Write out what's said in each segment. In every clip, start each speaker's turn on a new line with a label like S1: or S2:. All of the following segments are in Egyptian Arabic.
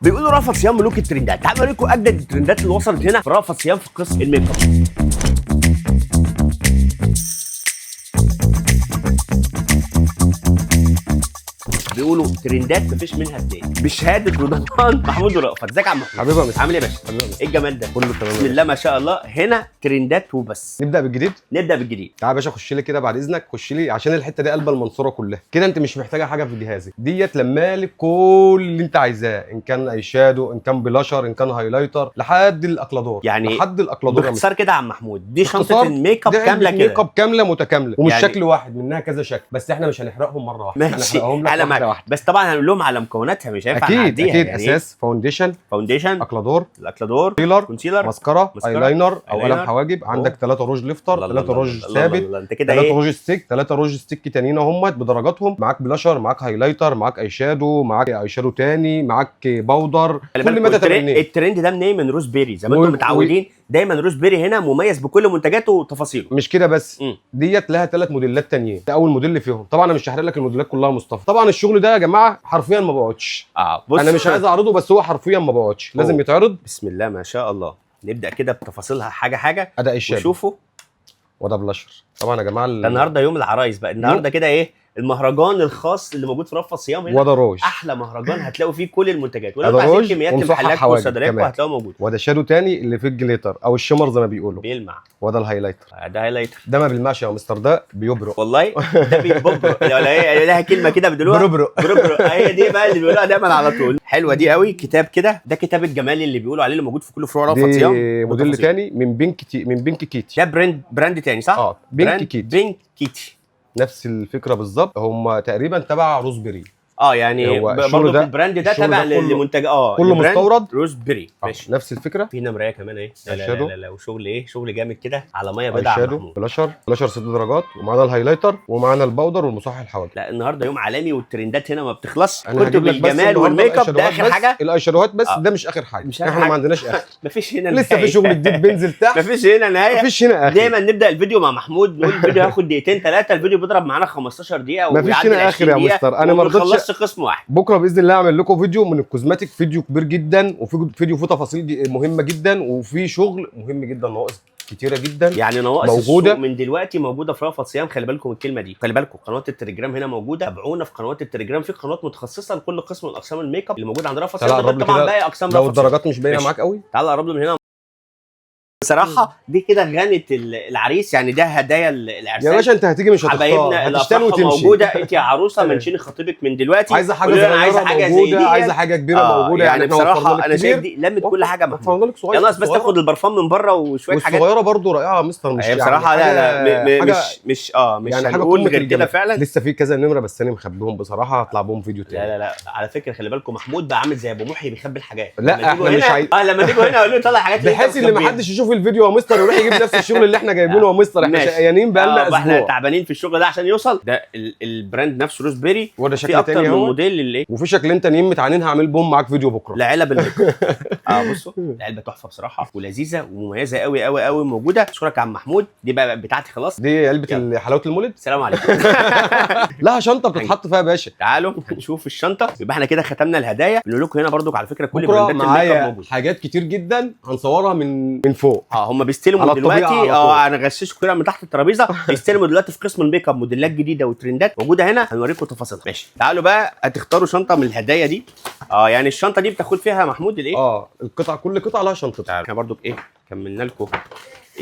S1: بيقولوا رأفت صيام ملوك الترندات. تعالوا اوريكم اجدد الترندات اللي وصلت هنا في رأفت صيام في قسم ال make up. بيقولوا ترندات مفيش منها اتنين، بشهادة وضمان محمود ورأفت. ازيك يا عم محمود؟
S2: حبيبي يا مستر.
S1: عامل ايه يا باشا؟
S2: حبيبي يا مستر.
S1: ايه الجمال ده؟
S2: كله تمام.
S1: بسم الله ما شاء الله. هنا ترندات وبس.
S2: نبدا بالجديد.
S1: نبدا بالجديد.
S2: تعال يا باشا خش لي كده بعد اذنك، خش لي عشان الحتة دي قلب المنصورة كلها كده. انت مش محتاجه حاجة في جهازك ديت، لمالك كل اللي انت عايزاه، ان كان eye shadow، ان كان بلاشر، ان كان highlighter، لحد الاكلادور.
S1: يعني
S2: لحد الاكلادور يا مستر.
S1: باختصار كده يا عم محمود، دي شنطه
S2: باختصار،
S1: ال make up
S2: دي علبة
S1: كاملة كده.
S2: make up كاملة متكاملة ومش
S1: يعني-
S2: شكل واحد منها، كذا شكل، بس احنا مش هنحرقهم مرة واحدة.
S1: ماشي،
S2: هنحرقهم لك
S1: انا
S2: واحدة
S1: معاك.
S2: واحدة.
S1: بس طبعا هنقول لهم على مكوناتها، مش هينفع
S2: اكيد
S1: نعديها.
S2: اكيد.
S1: يعني إيه؟
S2: اساس، foundation،
S1: foundation،
S2: اكلادور،
S1: الاكلادور،
S2: concealer،
S1: concealer،
S2: ماسكارا،
S1: ماسكارا،
S2: ايلاينر او
S1: ايلاينر.
S2: قلم حواجب. عندك 3 روج lifter،
S1: الله
S2: 3
S1: الله
S2: روج
S1: الله
S2: ثابت،
S1: الله، انت كده
S2: 3
S1: ايه؟
S2: روج stick، 3 روج stick تانيين اهم بدرجاتهم. معاك بلاشر، معاك highlighter، معاك eye shadow، معاك eye shadow تاني، معاك powder،
S1: خلي
S2: كل ما
S1: بالك
S2: تتمنيه.
S1: الترند ده منين؟ من روز بيري، زي ما انتم متعودين دايما روز بيري هنا مميز بكل منتجاته وتفاصيله.
S2: مش كده بس، ديت لها 3 موديلات تانيين. ده اول موديل فيهم. طبعا انا مش هحرق لك الموديلات كلها يا مصطفى. طبعا الشغل ده يا جماعة حرفيا ما بقعدش.
S1: بص،
S2: انا مش عايز اعرضه، بس هو حرفيا ما بقعدش، لازم
S1: أوه.
S2: يتعرض.
S1: بسم الله ما شاء الله. نبدا كده بتفاصيلها حاجة حاجة.
S2: اداء ال shadow
S1: وشوفوا
S2: وده بلاشر. طبعا يا جماعة
S1: ده النهارده يوم العرايس بقى، النهارده كده ايه المهرجان الخاص اللي موجود في رأفت صيام هنا.
S2: وده روج،
S1: احلى مهرجان هتلاقوا فيه كل المنتجات، ولو
S2: ده
S1: انتوا عايزين
S2: روج
S1: كميات
S2: ومصحح
S1: لمحلاتكم
S2: حواجب
S1: وصيدلياتكم
S2: كمان.
S1: هتلاقوه موجود.
S2: وده shadow تاني اللي فيه ال glitter او ال shimmer زي ما بيقولوا.
S1: بيلمع.
S2: وده ال highlighter.
S1: ده highlighter.
S2: ده ما بيلمعش يا مستر، ده بيبرق.
S1: والله ده بيبرق ولا ايه؟ لها كلمة كده بيقولوها،
S2: بربرق.
S1: بربرق. هي دي بقى اللي بيقولوها دايما على طول. حلوة دي قوي. كتاب كده، ده كتاب الجمال اللي بيقولوا عليه، اللي موجود في كل فروع رأفت صيام.
S2: دي موديل
S1: وتفاصيل.
S2: تاني من بينك تي، من بينك كيتي.
S1: ده brand تاني صح؟
S2: اه، بينك
S1: brand
S2: كيتي.
S1: بينك كيتي.
S2: نفس الفكرة بالظبط، هم تقريبا تبع روزبري.
S1: يعني
S2: هو الشغل
S1: برضه
S2: ده-
S1: ال brand ده
S2: الشغل
S1: تبع
S2: ده كله-
S1: لمنتج
S2: كله
S1: ل brand
S2: مستورد.
S1: روز بيري. ماشي.
S2: نفس الفكرة.
S1: في هنا مراية كمان اهي. لا لا
S2: shadow.
S1: لا, لا, لا وشغل ايه، شغل جامد كده على مية
S2: اي
S1: بيضاء يا عم
S2: shadow،
S1: محمود.
S2: blusher، blusher 6 درجات، ومعانا ال highlighter، ومعانا ال powder والمصحح الحواجب.
S1: لا النهارده يوم عالمي والترندات هنا ما بتخلصش.
S2: انا
S1: كنتوا
S2: هجيب لك بس
S1: بالجمال
S2: النهاردة
S1: وال make up ده
S2: ال eye shadow هات
S1: اخر
S2: بس.
S1: حاجة.
S2: ال eye shadow هات بس. ده مش اخر حاجة.
S1: مش آخر
S2: احنا
S1: حاجة.
S2: ما عندناش اخر.
S1: مفيش هنا
S2: لسه
S1: نهاية.
S2: في شغل جديد بينزل تحت.
S1: مفيش هنا نهاية.
S2: مفيش هنا اخر.
S1: دايما نبدا الفيديو مع محمود نقول الفيديو هياخد دقيقتين ثلاثة، الفيديو بيضرب معانا 15 دقيقة
S2: مفيش
S1: وبيعدي
S2: هنا
S1: ال
S2: آخر
S1: 20
S2: يا
S1: دقيقة
S2: مستر. أنا ما
S1: وما
S2: رضيتش-
S1: بنخلصش قسم واحد.
S2: بكره باذن الله اعمل لكم فيديو من ال cosmetic، فيديو كبير جدا، وفي فيديو فيه تفاصيل مهمة جدا، وفي شغل مهم جدا، نواقص كتيرة جدا.
S1: يعني نواقص
S2: موجودة.
S1: السوق من دلوقتي موجودة في رأفت صيام. خلي بالكم الكلمة دي، خلي بالكم قنوات التليجرام هنا موجودة، تابعونا في قنوات التليجرام، في قنوات متخصصة لكل قسم من اقسام ال make up اللي موجود عند رأفت
S2: تعالى
S1: صيام.
S2: قرب لي
S1: طبعا
S2: كده.
S1: باقي اقسام
S2: لو
S1: رأفت صيام.
S2: الدرجات مش باينة
S1: ماشي.
S2: معاك قوي.
S1: تعالى قرب له من هنا. بصراحة دي كده غنت العريس، يعني ده هدايا العرسان.
S2: يا باشا انت هتيجي مش هتختار،
S1: حبايبنا
S2: هتشتري
S1: الافراح
S2: وتمشي.
S1: موجودة. انت يا عروسه منشني خطيبك من دلوقتي.
S2: عايزه حاجة
S1: قولي له انا
S2: صغيرة
S1: عايزه حاجة زي
S2: موجودة،
S1: دي.
S2: عايزه حاجة كبيرة موجودة.
S1: يعني
S2: احنا وفرنا
S1: بصراحة
S2: لك
S1: انا شايف
S2: كبير،
S1: دي لمت كل حاجة يا محمود.
S2: وفرنا لك صغير.
S1: يلا بس
S2: صغيرة.
S1: تاخد البرفان من بره وشوية حاجات.
S2: والصغيرة برضو رائعة يا مستر، مش
S1: هي
S2: يعني
S1: بصراحة لا لا مش
S2: يعني حاجة
S1: هنقول
S2: قمة
S1: غير كده
S2: الجمال.
S1: فعلا.
S2: لسه في كذا نمره بس انا مخبيهم بصراحة، هطلع بهم فيديو
S1: لا
S2: تاني.
S1: لا لا، على فكرة خلي بالكم محمود بقى عامل زي ابو محي بيخبي الحاجات.
S2: لا،
S1: لما تيجوا
S2: احنا مش
S1: هنا- لما تيجوا هنا اقول له طلع حاجات اللي انت
S2: بحيث ان ما
S1: مخبيها.
S2: حدش يشوف الفيديو يا مستر يروح يجيب نفس الشغل اللي احنا جايبينه يا مستر. احنا
S1: ماشي.
S2: شقيانين بقالنا
S1: احنا
S2: اسبوع.
S1: تعبانين في الشغل ده عشان يوصل ده ال brand نفسه روز بيري.
S2: وده
S1: في
S2: شكل
S1: اكتر
S2: تاني
S1: من
S2: اهو.
S1: موديل اللي ايه.
S2: وفي شكلين تانيين متعانين، هعمل بهم معاك فيديو بكره.
S1: لا علب ال make up. بصوا العلبة تحفة بصراحة ولذيذه ومميزة قوي قوي قوي موجودة. اشكرك يا عم محمود. دي بقى بتاعتي خلاص.
S2: دي علبة
S1: يلا.
S2: حلاوة المولد.
S1: السلام عليكم.
S2: لها شنطه بتتحط فيها يا باشا.
S1: تعالوا هنشوف الشنطة. يبقى احنا كده ختمنا الهدايا. بنقول لكم هنا برضو على فكرة كل
S2: بكره
S1: brand ات ال make up
S2: معايا
S1: موجودة.
S2: حاجات كتير جدا هنصورها من فوق.
S1: هم بيستلموا
S2: على الطبيعة
S1: دلوقتي.
S2: على طول.
S1: انا غششكم كده من تحت الترابيزة. بيستلموا دلوقتي في قسم ال make up موديلات جديدة وترندات موجودة هنا، هنوريكم تفاصيلها. ماشي، تعالوا بقى هتختاروا شنطه من الهدايا دي. يعني الشنطة دي بتاخد فيها محمود الايه؟
S2: القطع، كل قطعه لها شنطتها.
S1: تعالوا احنا برضو ايه كملنا لكم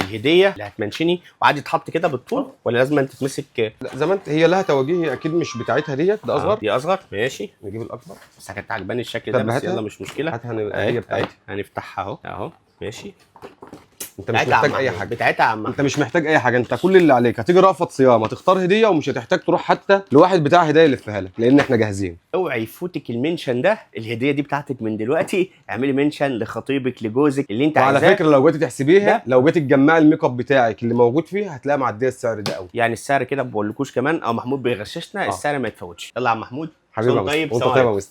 S1: الهدية اللي هتمنشني. وعادي تتحط كده بالطول ولا لازم انت تتمسك؟
S2: لا زي ما انت، هي لها توجيه اكيد، مش بتاعتها ديت، ده اصغر.
S1: دي اصغر. ماشي،
S2: نجيب الاكبر.
S1: بس كانت عجباني الشكل ده،
S2: طب
S1: بس
S2: هاتها.
S1: يلا مش مشكلة.
S2: هاتها هنبقى
S1: أهي،
S2: هي بتاعتي.
S1: أهي، هنفتحها اهو اهو. ماشي.
S2: انت مش
S1: بتاعتها يا عم
S2: محتاج اي
S1: محمود،
S2: حاجة.
S1: بتاعتها يا عم
S2: انت مش محتاج اي حاجة، انت كل اللي عليك هتيجي رأفت صيام هتختار هديه، ومش هتحتاج تروح حتى لواحد بتاع هديه يلفها لك، لان احنا جاهزين.
S1: اوعي يفوتك ال mention ده، الهدية دي بتاعتك من دلوقتي. اعملي mention لخطيبك لجوزك اللي انت
S2: وعلى
S1: عايزاه.
S2: فكرة لو جيتي تحسبيها،
S1: ده.
S2: لو جيتي تجمعي ال make up بتاعك اللي موجود فيه هتلاقيها معدية السعر ده قوي.
S1: يعني السعر كده ما بقولكوش كمان، او محمود بيغششنا. السعر ما يتفوتش. يلا يا عم محمود.
S2: حبيبي يا
S1: طيب
S2: مستر. وانت
S1: سلام
S2: طيب يا
S1: عليكم.
S2: مستر.